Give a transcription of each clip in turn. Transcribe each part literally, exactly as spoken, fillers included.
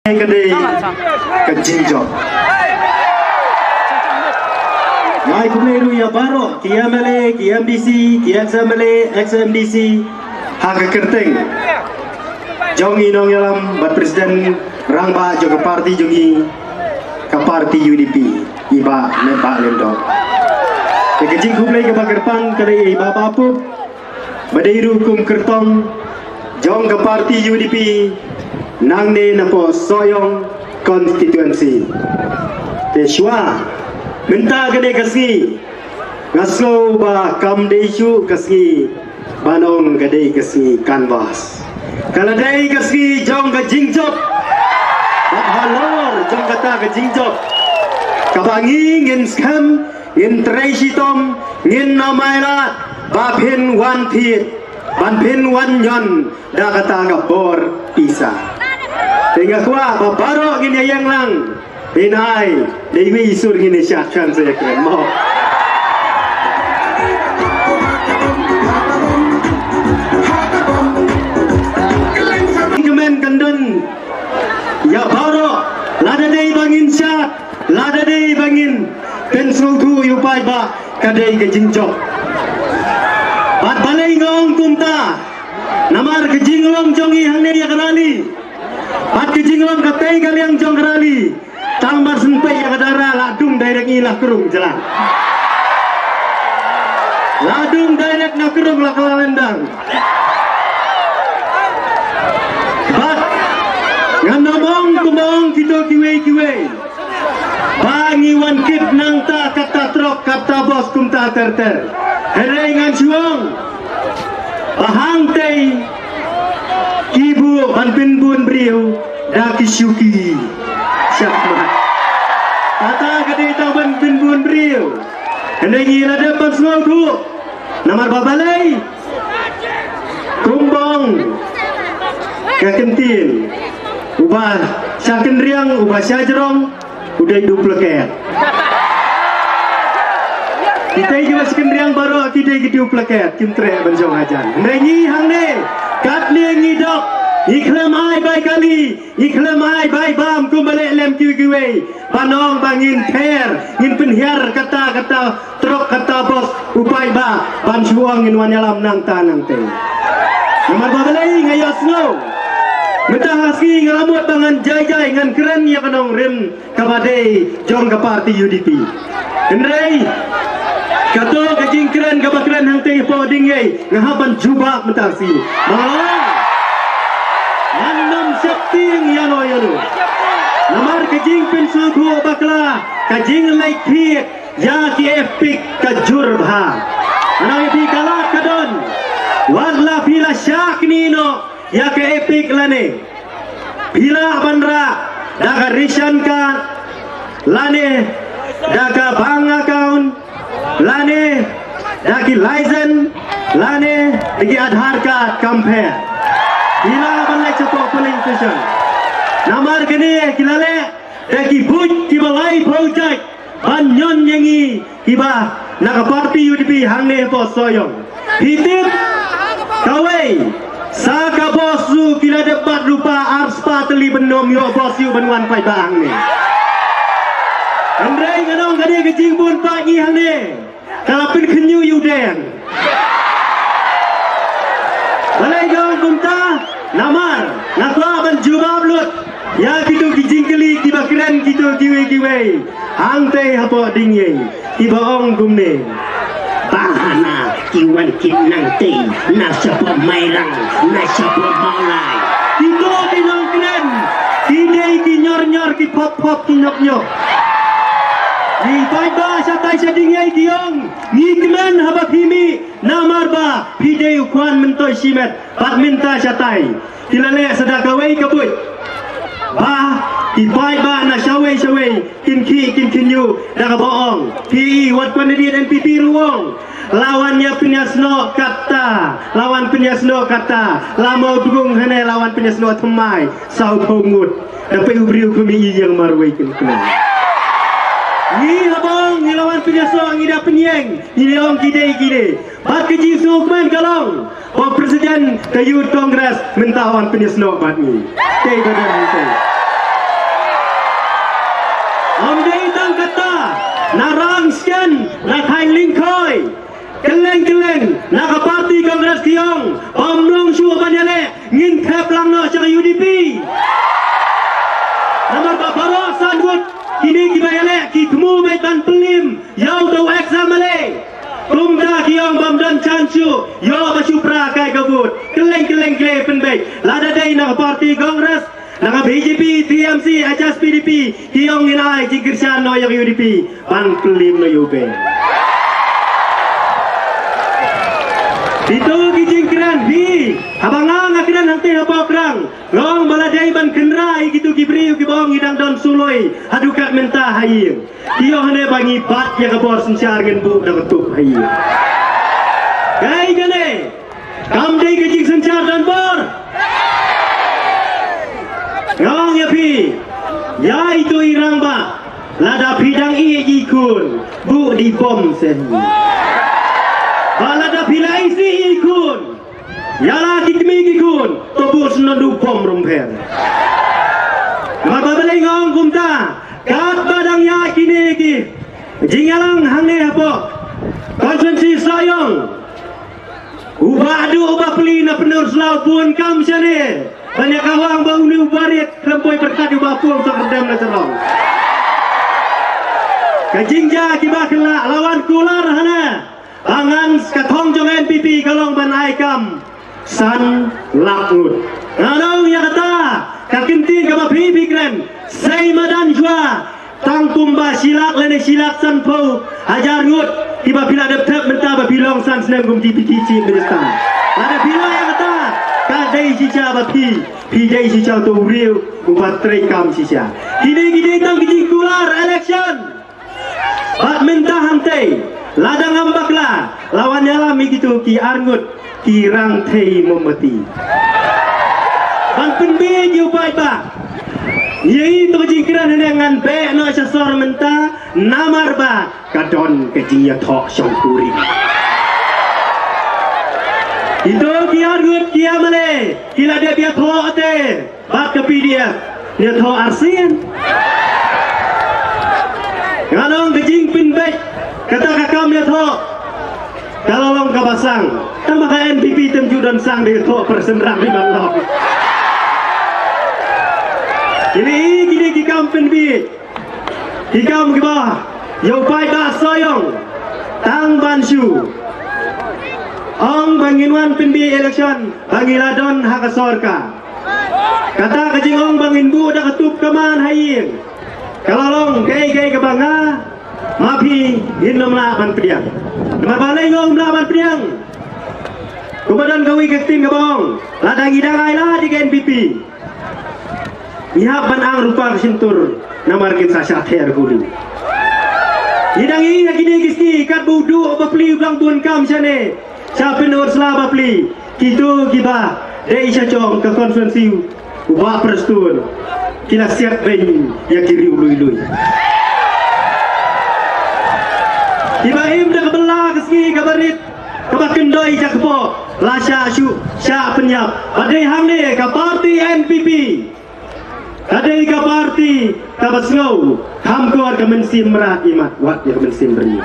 Ka dei ka jingjop. Nga ai khublei ruh ïa baroh ki M L A, ki M D C, ki ex M L A, ex M D C ha ka kyrteng jong i nongïalam bad president rangbah jong ka parti jong i, ka parti U D P, i Bah Metbah Lyngdoh. Te ka jingkhublei kaba kyrpang ka dei ïa i Bah Bah Pup, ba dei ruh kum kyrtong jong ka parti U D P nangne napoh Sohiong constituency. Te shuwa mynta kane ka sngi nga sngew ba kam dei shuh ka sngi ban ong ka dei ka sngi canvass. Ka la dei ka sngi jong ka jingjop. Bad halor jong kata ka jingjop, kaba ngi ngin skhem, ngin trei shitom, ngin ym ailad ba phin wan thied, ban phin wan ñion da kata ka bor pisa. Te nga kwah ba baroh ngin ïa ïeng lang. Phin ai, dei wi isur ngin ïa shad kan sa ïa kren mo. Kmen kan don ïa baroh, lada dei ba ngin shad, lada dei ba ngin pynsngewthuh ïa u paidbah, ka dei ka jingjop. Bad balei nga ong kumta? Namar ka jinglong jong i hangne ïa ka rali, bad ka jinglong katei ka liang jong ka rali, tang mar shen peit ïa ka dara la dung direct ngi la krung jlan. La dung direct na krung la kylla lyndang. Bad ngan ym ong kumba ong kito kiwei kiwei ba ngi wan kit nangta katta trok katta bos kumta ter ter. Hynrei ngan shu ong ba hangtei ki buh ban pynbun briew da ki shuki. Shakmat. Kata ka dei tang ban pynbun briew. Hynrei ngi la dep ban sngewthuh. Namar ba balei? Kumba ong ka kyntien, uba sha kynriang, uba sha jrong, u dei duplicate. Kita kiba sha kynriang baroh ki dei ki duplicate, kim treh ban jong hajan. Hynrei ngi hangne, katne ngi dap, ngi khlem ai bai kali, ngi khlem ai bai bam kumba leh lem kiwei kiwei. Ban ong ba ngin pher, ngin pynhiar kata kata trok kata bos u paidbah ban shu ong ngin wan ïalam nangta nangtei. Namar ba balei nga ïohsngew mynta ha sngi nga la mut ba ngan jai jai ngan kren ïa ka nongrim kaba dei jong ka parti U D P. Hynrei kato ka jingkren kaba kren hangtei hapoh Dingïei, nga hap ban jubab mynta shi. Ba ngan nym sheptieng ïano ïano. Namar ka jingpynsngewthuh bakla, ka jingleit thied ïa ki EPIC ka jur bha. Nang ïa phi ka lad ka don. Wat la phi la shah kynnoh ïa ka EPIC lane phi lah ban rah da ka ration card lane da ka bank account lane da ki license lane da ki Aadhaar card, kam pher. Phi lah ban leit shapoh polling station. Namar kane ki la leh da ki buit kiba laiphew jait ban ñion ïa ngi kiba na ka parti U D P hangne hapoh Sohiong. Phi tip kawei, sa ka bos ruh ki la dep bat rupa ar spah tylli ban ym ïoh bos ïoh ban wan paidbah hangne. Hynrei ngan ong ka dei ka jingbun paid ngi hangne, ka la pynkhynñiuh ïa u deng. Balei nga ong kumta? Namar nga kwah ban jubab lut ïa kito ki jingkylli kiba kren kito kiwei kiwei hangtei hapoh Dingïei, kiba ong kumne, ba hana ki wan kit nangtei na shapoh Mairang, na shapoh Mawlai. Kito ki nongkren ki dei ki ñior ñior, ki phop phop, ki ñiop ñiop. Ngi paidbah shatai sha Dingïei ki ong, ngi kmen haba phi mih, namar ba phi dei u khwan myntoi shimet bad mynta shatai ki la leh sa da kawei ka buit ba ki paidbah na shawei shawei kin khih kin khynñiuh da kaba ong, phi i wat kwah nadien N P P ruh ong, la wan ïa pynïasnoh kata, la wan pynïasnoh kata, la Mawdrong hane la wan pynïasnoh thymmai sawphew ngut. Da peit u briew kumne i ïeng marwei kin kmen. Ngi haba ong ngi la wan pynïasnoh ngi da pynïeng, ngi da ong ki dei ki dei. Bad ka jingsngewkmen ka long ba u president ka Youth Congress mynta wan pynïasnoh bad ngi. Te ka dei hangtei. Sken na thaiñ Lyngkhoi. Kylleng kylleng na ka party Congress ki ong, ym long shuh ban ïaleh, ngin thep lang noh sha ka U D P. Namar ba baroh san ngut kine kiba ïaleh ki thmu beit ban pynliem ïa uto u ex M L A. Kumta ki ong bym don chance shuh, ïoh ba shu pra kai ka vote. Kylleng kylleng ki la pynbeit. Lada dei na ka party Congress, na ka B J P, T M C, H S P D P, ki ong ngin ai jingkyrshan noh ïa ka U D P ban pynliem noh ïa u Ben. Kito ki jingkren phi, haba nga nga kren hangtei hapoh Krang, nga ong ba la dei ban kynra ïa kito ki briew kiba ong ngi dang don suloi haduh kat mynta ha ïing. Ki ong hangne ba ngi bat ïa ka bor synshar, ngin buh da ka tup ha ïing. Kaei kane? Kam dei ka jingsynshar donbor. Nga ong ïa phi, ïa ito i rangbah, lada phi dang ïeit i khun, buh da i bom seh. Bad lada phi la isih i khun, ïa la ki kmie ki khun, to buh seh noh da u bom rumpher. Namar ba balei nga ong kumta, katba dang ïaid kine ki jingïalang hangne hapoh constituency Sohiong, u Bah Duh u Bah Pli na Pynursla u bun kam shane ban ïakawang ba une u barit khlem poi pyrkhat ïa u Bah Pung Sohkyrdem na Shillong. Ka jingjia kiba kylla la wan kular hana ba ngan, ka thong jong N P P ka long ban ai kam san lak ngut. Nga ong ïa kata ka kyntien kaba phi phi kren, sei madan jua, tang kumba shi lak lane shi lak sanphew hajar ngut kiba phi la dep thep mynta ba phi long san snem kum Deputy Chief Minister. Lada phi la ïa kata, ka dei shisha ba phi, phi dei shisha uto u briew uba trei kam shisha. Kine ki dei tang ki jingkular election. Bad mynta hangtei, lada ngam bakla, la wan ïalam ïa kito ki arngut ki rangthei mombati ban pynbiej ïa u paidbah. Ïa ito ka jingkren hangne ngan beh noh sha sor mynta, namar ba ka don ka jingïathoh shongkurim. Ito ki arngut ki M L A ki la dep ïathoh te bad ka P D F, ïathoh arsien. Nga ong ka jingpynbeit kata ka kam ïathoh ka la long kaba sang. Tang ba ka N P P tang ju don sang da ïathoh, pyrshah rang ri ban long. Kine, kine ki kam pynbeit, ki kam kiba ïa u paidbah Sohiong, tang ban shu ong ba ngin wan pynbeit election ba ngi la don ha ka sorkar. Kata ka jingong ba ngin buh da ka tup kaman ha ïing, ka la long kaei kaei kaba nga ma phi ngin ym lah ban pdiang. Namar balei ngim lah ban pdiang? Kumba don kawei ka ktien kaba ong, lada ngi dang ailad ïa ka N P P, ngi hap ban ang rupa ka shyntur, namar kin sa shah ther kuli. Ngi dang ïohi ha kine ki sngi katba u Duh u Bah Pli u dang bun kam shane sha Pynursla, Bah Pli. Kito kiba dei sha jong ka constituency u Bah Prestone ki la siat beiñ ïa ki riew lui lui. Kiba im da ka bylla ka sngi kaba rit, kaba kyndoi sha kpoh, la shah shuh shah pynïap. Bad dei hangne ka party N P P ka dei ka party kaba sngew kham kor ka mynsiem mrad, imat wat ïa ka mynsiem briew.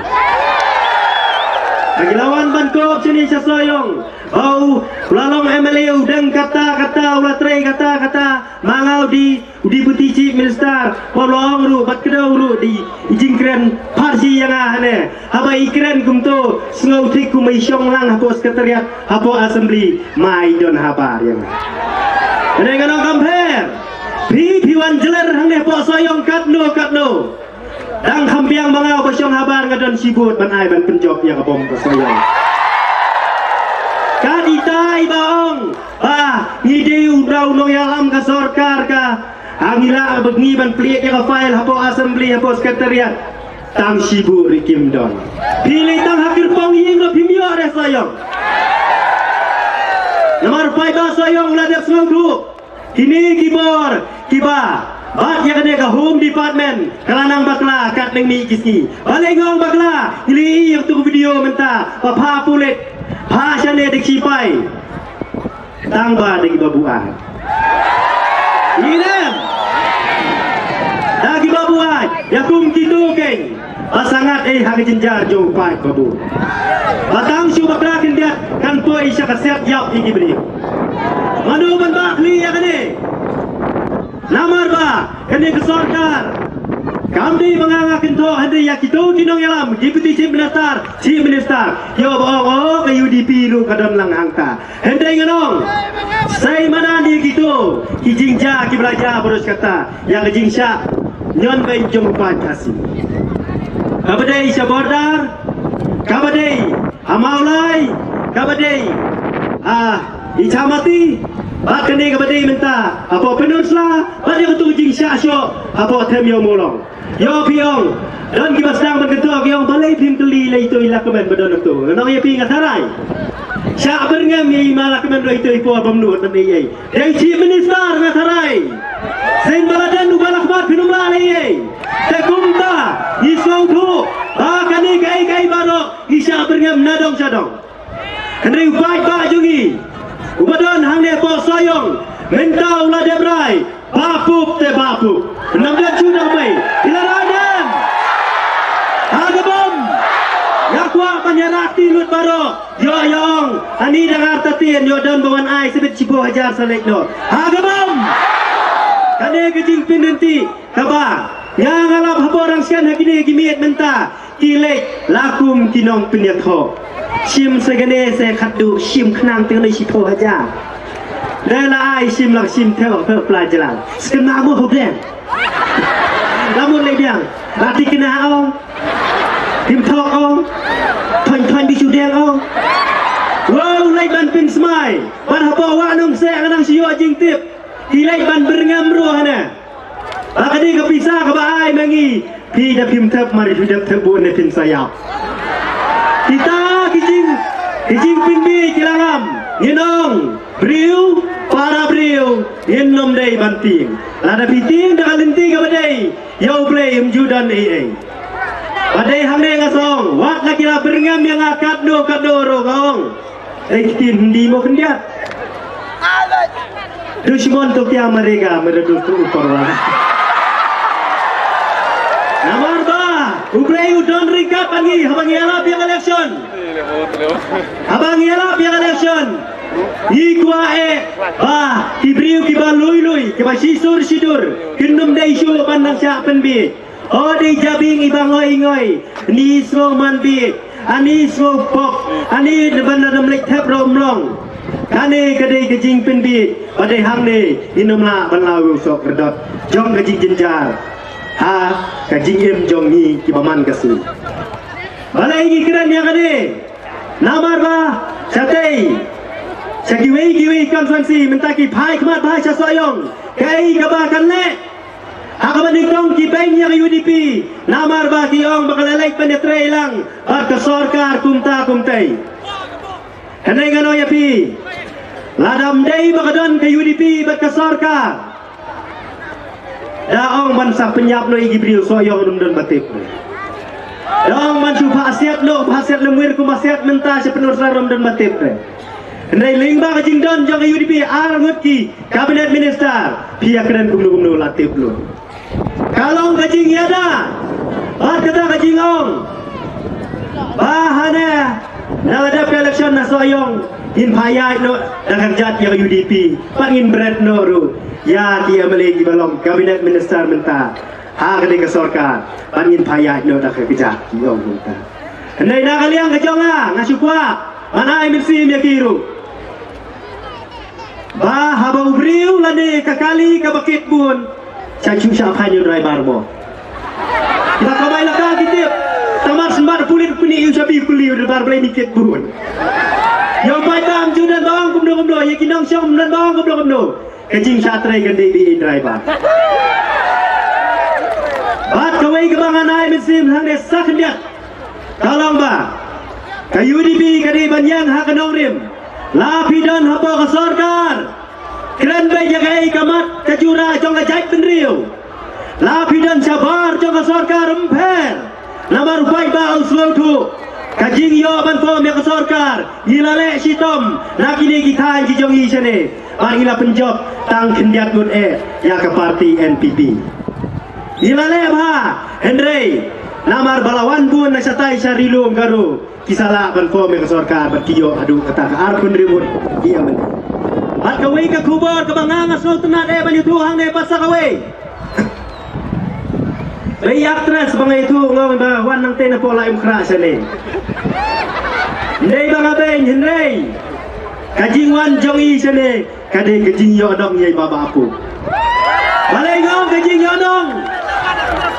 Ba ki la wan ban kop shane sha Sohiong, ba u la long M L A u dang kata kata, u la trei kata kata, ma nga u dei u Deputy Chief Minister, ba u la ong ruh bad kdew ruh dei i jingkren pharshi ïa nga hangne. Haba i kren kumto, sngew thik kum i shong lang hapoh Secretariat, hapoh Assembly, ma i don habar ïa nga. Hangne nga ong kam pher. Phi phi wan jler hangne hapoh Sohiong katno katno. Dang kham biang ma nga uba shong habar, nga don shibun ban ai ban pynjop ïa ka bom ka Sohiong. Ka dei tai ba ong ba ngi dei u dau nongïalam ka sorkar ka, ha ngi lah ba ngi ban plie ïa ka file hapoh Assembly, hapoh Secretariat. Tang shibun ruh kim don. Phi leit tang ha kyrpong ïing ruh phim ïoh re Sohiong. Namar paidbah Sohiong la dep sngewthuh. Kine ki bor kiba bat ïa kane ka Home Department ka la nang bakla katne mih ki sngi. Balei nga ong bakla? Ngi la ïohi ïa katu ka video mynta ba pha pulit, pha shane da ki shipai. Tang ba da kiba buaid. Ïa kine, da kiba buaid ïa kum kito keiñ. Ba sangat ei ha ka jinjar jong u paidbah. Ba tang shu bakla khyndiat kan poi sha ka siat ïap ïa ki briew. Mano ban bah khlieh ïa kane? Namar ba kane ka sorkar kam dei ba nga nga kynthoh, hynrei ïa kito ki nongïalam, Deputy Chief Minister, Chief Minister, ïoh ba ong, oh, ka U D P ruh ka don lang hangta. Hynrei ngan ong, sei madan ïa kito ki jingjia kiba la jia baroh shi katta ïa ka jingshah ñion beiñ jong u paid Khasi. Kaba dei sha border, kaba dei ha Mawlai, kaba dei, ah, i Chamati, bad kane kaba dei mynta hapoh Peninsula, bad ïa katu ka jingshah shoh hapoh Them Ïew Mawlong. Ïoh phi ong, don kiba sdang ban kyntu, ki ong balei phim kylli ïa ito i Lahkmen ba don hangto. Ngan ong ïa phi, nga tharai. Shah byrngem ïa i Ma Lahkmen ruh ito i por bym nud ban ei ei. Dei Chief Minister, nga tharai. Sien ba la don u Bah Lahkmen phin ym lah leh ei ei. Te kumta ngi sngewthuh ba kane kaei kaei baroh ngi shah byrngem na dong sha dong. Hynrei u paidbah jong ngi uba don hangne hapoh Sohiong, mynta u la dep rai, bah pup te bah pup. Ym don shuh da mei. Phi la rai ne em? Ha ka bom. Nga kwah ban ïarap kti lut baroh. Ïoh ïa ong, ani dang artatien, ïoh don ba wan ai sa bit shiphew hajar sa leit noh. Ha ka bom. Kane ka jingpynrynti kaba nga nga lap hapoh Rangshken ha kine ki miet mynta. Ki leit la kum ki nongpynïathoh. Shim sa kane sa khatduh, shim khnang te kane shiphew hajar. Da la ai shim la shim, thew phew pla jlang. Skena mo ho deng. La mut leit biang. La thikna ong. Phim thok ong. Thon thon bi shu deng ong. Wow, leit ban pynsmai. Ban hapoh Wah Nong Seh nga nang shu ïoh jingtip. Ki leit ban byrngem ruh hane. Ba ka dei ka pisa kaba ai ma ngi, phi da phim thep, mar phi da thep bun ne phin sa ïap. Kita ki jing, ki jingpynbieit ki la ngam. Ngin ong briew para briew, ngin ym dei ban tieng. Lada phi tieng da ka lynti kaba dei, ïa U Blei ym ju don ei ei. Ba dei hangne nga ong, wat la ki la byrngem ïa nga katno katno ruh nga ong. Ei, ktien Hindi mo khyndiat. Dushman to kya marega, mere dost, upar wala. Namar ba U Blei u don ryngkat bad ngi haba ngi ïalap ïa ka election. Haba ngi ïalap ïa ka election, ngi kwah eh ba ki briew kiba lui lui, kiba shisur shidur, kin ym dei shuh ban nang shah pynbieit. O dei jabieng iba ngoi ngoi, ani sngew man bieit, ani sngew pop, ani ban da dam leit thep ruh ym long. Kane ka dei ka jingpynbieit ba dei hangne, ngin ym lah ban law ïa u soh kyrdan jong ka jingjynjar ha ka jingim jong ngi kiba man ka sngi. Balei ngi kren ïa kane? Namar ba shatei, sha kiwei kiwei constituency mynta ki phai khmat bha sha Sohiong, kaei kaba kan leh? Ha kaba nyngkong ki beiñ ïa ka U D P, namar ba ki ong ba ka la leit ban ïatrei lang bad ka sorkar kumta kumtei. Hynrei ngan ong ïa phi, lada ym dei ba ka don ka U D P bad ka sorkar, da ong ban sa pynïap noh ïa ki briew Sohiong ruh ym don ba tip. Da ong ban shu phah siat noh, phah siat lymwir kum ba siat mynta sha Pynursla ruh ym don ba tip. Hynrei lyngba ka jingdon jong ka U D P, ar ngut ki Cabinet Minister, phi ïakren kumno kumno la tip lut. Ka long ka jingïada bad kata ka jingong ba hane na la dep ka election na Sohiong ngin phah ïaid noh da ka kjat ïa ka U D P, bad ngin bret noh ruh ïa ki M L A kiba long Cabinet Minister mynta ha kane ka sorkar, bad ngin phah ïaid noh da ka kjat, ki ong mynta. Hynrei na ka liang ka jong nga, nga shu kwah ban ai mynsiem ïa ki ruh. Ba haba u briew lane ka kali kaba kit bun, sha shu sha phan ïa u driver mo. Ba ka bai la ka ki tip. Tamar symbat pulit puni ïa u shabi puli u driver, balei ni kit bun. Ïa u paidbah ym ju don ba ong kumno kumno, ïa ki nongshong ym don ba ong kumno kumno. Ka jingshah trei kan dei bad i driver. Bad kawei kaba ngan ai mynsiem hangne sa khyndiat. Ka long ba ka U D P ka dei ban ïeng ha ka nongrim. La phi don hapoh ka sorkar, kren beit ïa kaei ka mat ka jura jong ka jaitbynriew. La phi don shabar jong ka sorkar, ym pher. Namar u paidbah u sngewthuh, ka jingïoh ban form ïa ka sorkar ngi la leh shitom na kine ki thaiñ ki jong ngi shane. Bad ngi la pynjop tang khyndiat ngut eh ïa ka party N P P. Ngi la leh bha, hynrei Namar ba la wan bun na shatai sha Ri Lum Garo ki sa lah ban form ïa ka sorkar bad ki ïoh haduh kata ka arphew hynriew vote ki ïa mane. Bad kawei ka khubor kaba nga nga sngewtynnat eh ban ïathuh hangne pat sa kawei. Ba i actress ba nga ïathuh nga ong ba wan nangta na pdeng la im khra shane. Hynrei ba nga beiñ hynrei ka jingwan jong i shane ka dei ka jingïoh nong ïa i Bah Bah Apup. Balei nga ong ka jingïoh nong?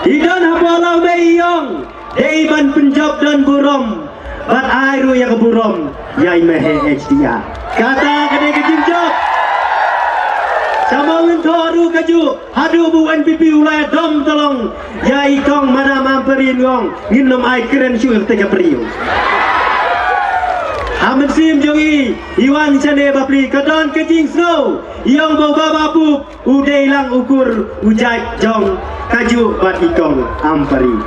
I don hapoh lawmei i ong dei ban pynjop don burom bad ai ruh ïa ka burom ïa i Mahe H D R. Kata ka dei ka jingjop. Sa ma ngin thoh ruh kajuh haduh ba u N P P u la dom tyrlong ïa i kong Madam Ampareen, ngin nym ai kren shuh ïa kata ka briew. Ha mynsiem jong i i wan shane bapli ka don ka jingsngew i ong ba u Bah Bah Apup u dei lang u kur u jait jong kajuh bad i kong Ampareen.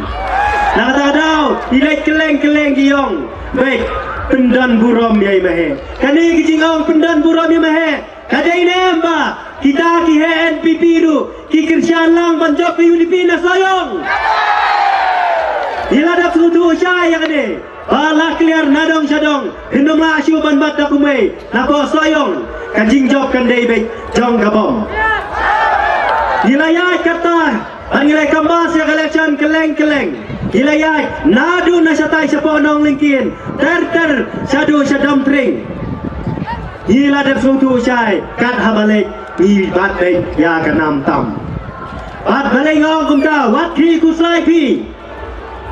Na kata ka daw i leit kylleng kylleng ki ong beit pyndon burom ïa i Mahe. Kane ka jingong pyndon burom ïa i Mahe ka dei ne em ba kita ki heh N P P ruh ki kyrshan lang ban jop ka U D P na Sohiong? I la dep sngewthuh shai ïa kane. Ba la clear na dong sha dong, phin ym lah shuh ban bat da kumwei na pdeng Sohiong. Ka jingjop kan dei beit jong ka bom. Ngi la ïaid kata, ban ngi la kambas ïa ka election kylleng kylleng. Ngi la ïaid naduh na shatai shapoh Nonglyngkien ter ter shaduh sha Domtring. Ngi la dep sngewthuh shai kat haba leit ngi bat beit ïa ka nam tam. Bad balei nga ong kumta, wat khie khuslai phi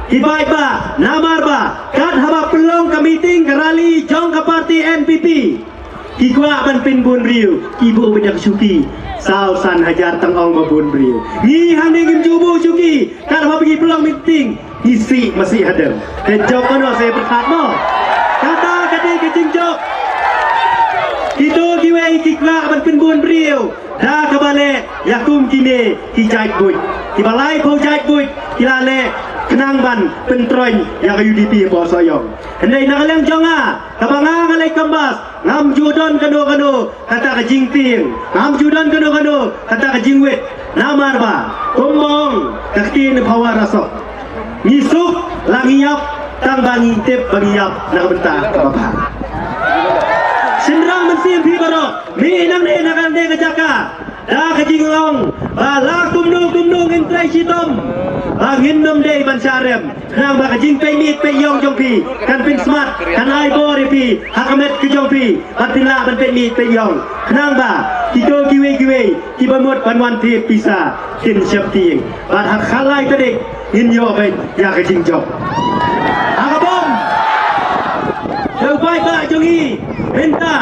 ki paidbah, namar ba kat haba pynlong ka meeting ka rally jong ka party N P P, ki kwah ban pynbun briew, ki buh beit da ka shuki saw san hajar tang ong ba bun briew. Ngi hangne ngim ju buh shuki kat haba ngi pynlong meeting. Isih masih hadem. Te jop mano sa pyrkhat mo? Kata ka dei ka jingjop. Kito kiwei ki kwah ban pynbun briew da kaba leh ïa kum kine ki jait buit. Kiba laiphew jait buit ki la leh khnang ban pyntroiñ ïa ka U D P hapoh Sohiong. Hynrei na ka liang jong nga, kaba nga nga leit kambas, ngam ju don kano kano kata ka jingtieng, ngam ju don kano kano kata ka jingwit. Namar ba kum ba ong ka ktien Phawa Rasok, ngi suk la ngi ïap tang ba ngi tip ba ngi ïap na ka bynta kaba bha. Shynrang mynsiem phi baroh, mih nangne na kane ka jaka da ka jinglong ba la kumno kumno ngin trei shitom ba ngin nym dei ban shah rem. Khnang ba ka jingpeit miet peit ïong jong phi kan pynsmat, kan ai bor ïa phi ha ka met ka jong phi, bad phin lah ban peit miet peit ïong. Khnang ba kito kiwei kiwei kiba mut ban wan thied pisa kin sheptieng. Bad ha ka khatlai tarik ngin ïoh beit ïa ka jingjop. Ha ka bom, da u paidbah jong ngi mynta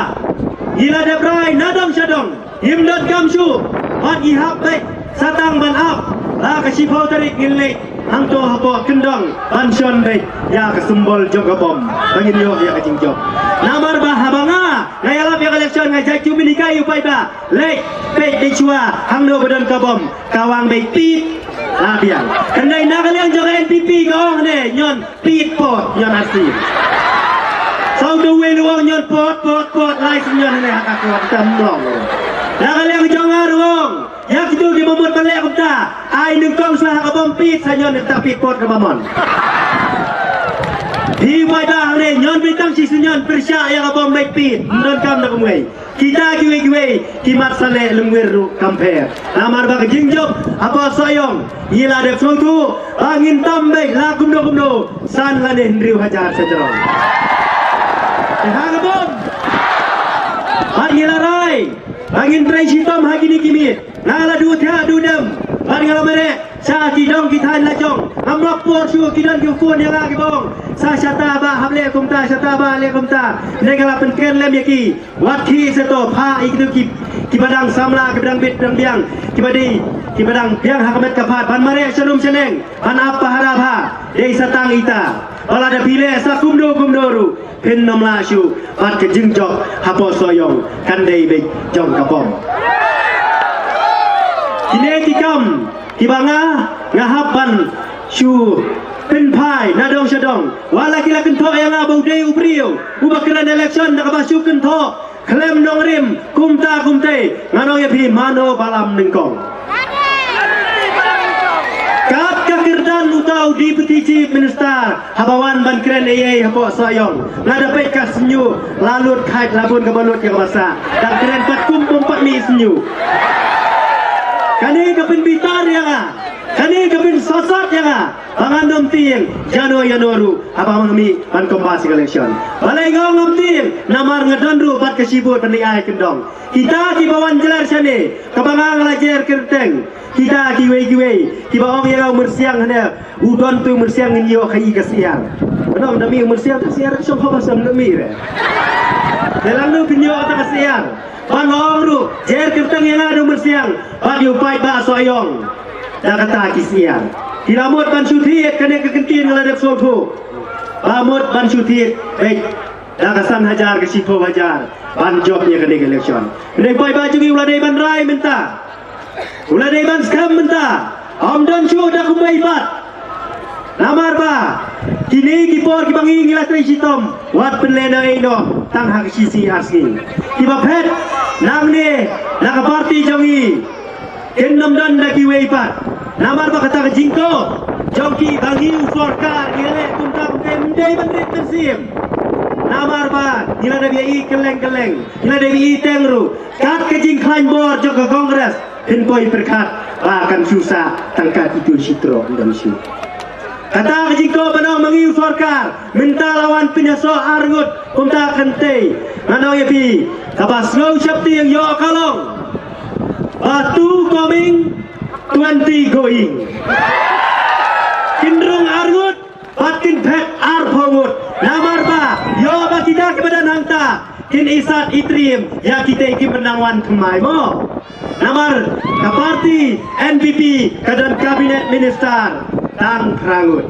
ngi la dep rai na dong sha dong. Ngim donkam shuh ban ngi hap beit sa tang ban ap. La ka shiphew tarik ngin leit hangto hapoh kyndong ban shon beit ïa ka symbol jong ka bom ba ngin ïoh ïa ka jingjop. Namar ba haba nga nga ïalap ïa ka election nga jait kumne, kai u paidbah, leit peit beit shuwa hangno ba don ka bom, ka wang beit pit la biang. Hynrei na ka liang jong ka N P P ka ong ne ñion pit pot ñion arsien. Sa u dei wei ruh u ong ñion pot pot pot lai sien ñion ne ha ka kot tam long. Na ka liang jong nga ruh u ong ïa kito kiba mut ban leh kumta, ai nyngkong sa ha ka bom pit sa ñion ne ta pit pot kaba mon. Phi paidbah hangne ñion beit tang shi sien ñion pyrshah ïa ka bom beit pit, ym donkam da kumwei. Kita kiwei kiwei ki mat sa leh lymwir ruh kam pher. Namar ba ka jingjop hapoh Sohiong ngi la dep sngewthuh ba ngin tam beit la kumno kumno san lane hynriew hajar sha jrong. Te ha ka bom bad ngi la rai ba ngin trei shitom ha kine ki miet. Nga la duh thiah duh dem bad nga la mareh sha ki dong ki thaiñ la jong. Ngam lap por shuh ki don ki phone ïa nga kiba ong sa shata bah hap leh kumta, shata bah leh kumta. Ne nga la pynkren lem ïa ki. Wat khie sa to, phah ïa kito ki, kiba dang samla, kiba dang bit dang biang, kiba dei kiba dang biang ha ka met ka phad ban mareh sha rum sha neng, ban ap pahara bha. Dei sa tang ita ba lada phi leh sa kumno kumno ruh phin nym lah shuh. Bad ka jingjop hapoh Sohiong kan dei beit jong ka bom. Kine ki kam kiba nga nga hap ban shu pynphai na dong sha dong. Wat la ki la kynthoh ïa nga ba u dei u briew uba kren election da kaba shu kynthoh khlem nongrim kumta kumtei, ngan ong ïa phi mano ba lam nyngkong. Kat ka kyrdan uta u Deputy Chief Minister haba wan ban kren ei ei hapoh Sohiong. Nga da peit ka shñiuh, la lut khait la bun kaba lut ïa kaba sah. Da kren pat kum bym pat mih shñiuh. Kane ka pynbitar ïa nga. Kane ka pynsosot ïa nga. Ba ngan ym tieng ïano ïano ruh haba nga mih ban contest ïa ka election. Balei nga ong ngam tieng? Namar nga don ruh bad ka shi vote ban leit ai kyndong. Kita kiba wan jler shane, kaba nga la jer kyrteng. Kita kiwei kiwei kiba ong ïa nga u Myrsiang hangne u don tu Myrsiang ngin ïoh ka i ka syiar. Ba ong da mih u Myrsiang ka syiar shong haba sam da mih re. Te lano phin ïoh ta ka syiar. Ban ong ruh jer kyrteng ïa nga da u Myrsiang bad ïa u paidbah Sohiong. Da kata ki syiar ki la mut ban shu thied, kane ka kyntien nga la dep sngewthuh. Ba mut ban shu thied beit da ka san hajar ka shiphew hajar ban jop ïa kane ka election. Kane u paidbah jong ngi u la dei ban rai mynta. U la dei ban skhem mynta. Ym don shuh da kumwei pat. Namar ba kine ki por kiba ngi ngi la trei shitom, wat pynlehnohei noh tang ha ka shi sngi ar sngi. Kiba phet nangne na ka party jong ngi kin ym don da kiwei pat. Namar ba kata ka jingkop jong ki ba ngi u sorkar ngi leh kumta kumta ym dei ban rit mynsiem. Namar ba ngi la dep ïa i kylleng kylleng, ngi la dep ïa i teng ruh. Kat ka jingkhlaiñ bor jong ka Congress, phin poi pyrkhat ba kan shu sah tang kat itu shi trok, ym don shuh. Kata ka jingkop ba nong ma ngi u sorkar mynta la wan pynïasoh ar ngut kumta, kynthei. Ngan ong ïa phi, kaba sngew sheptieng ïoh ka long ba two coming, twenty going. Kin rung ar ngut bad kin phet arphew ngut. Namar ba ïoh ba kita kiba don hangta kin isat itriem ïa kita kiba nang wan thymmai mo. Namar ka party N P P ka don cabinet minister tang phra ngut.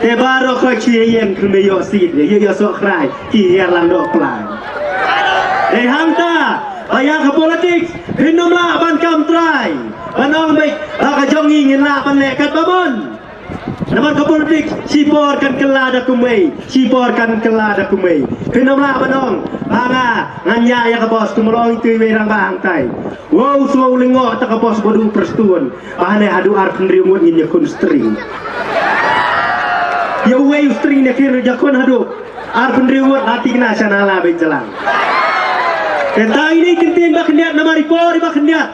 Te baroh khoit shu ïeng khlem ïoh seat, ïoh ïoh soh khrai, ki hiar lang doh plang. Dei hangta ba ïa ka politics phin ym lah ban kam trai. Ban ong beit ba ka jong ngi ngin lah ban leh katba mon. Namar ka politics shipor kan kylla da kumwei, shipor kan kylla da kumwei. Phin ym lah ban ong ba nga ngan ïa ïa ka bos, kumba long itu iwei rangbah hangtai. Wow, sngewlyngngoh ta ka bos ba du Prestone. Ba hane haduh arphew hynriew ngut ngin ïakhun string. Ïa uwei u string ne kir ïakhun haduh arphew hynriew ngut, la tikna sha nala beit jlang. Te tang ine i kyntien ba khyndiat namar i por iba khyndiat.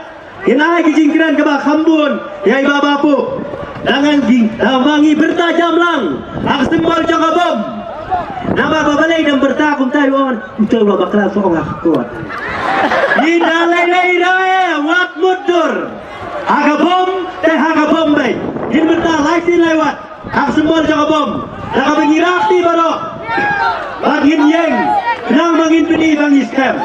Ngin ai ki jingkren kaba kham bun ïa i Bah Bah Pup. Da ngan ki, da ma ngi byrta jamlang ha ka symbol jong ka bom. Namar ba balei dang byrta kumta, ïa u, uta u la bakla soh ong ha ka kot. Ngi da lei lei rai wat mutdur ha ka bom, te ha ka bom beit. Ngin byrta lai sien lai wat ha ka symbol jong ka bom. Da kaba ngi rah kti baroh ba ngin ïeng, khnang ba ngin pyni ba ngi skhem.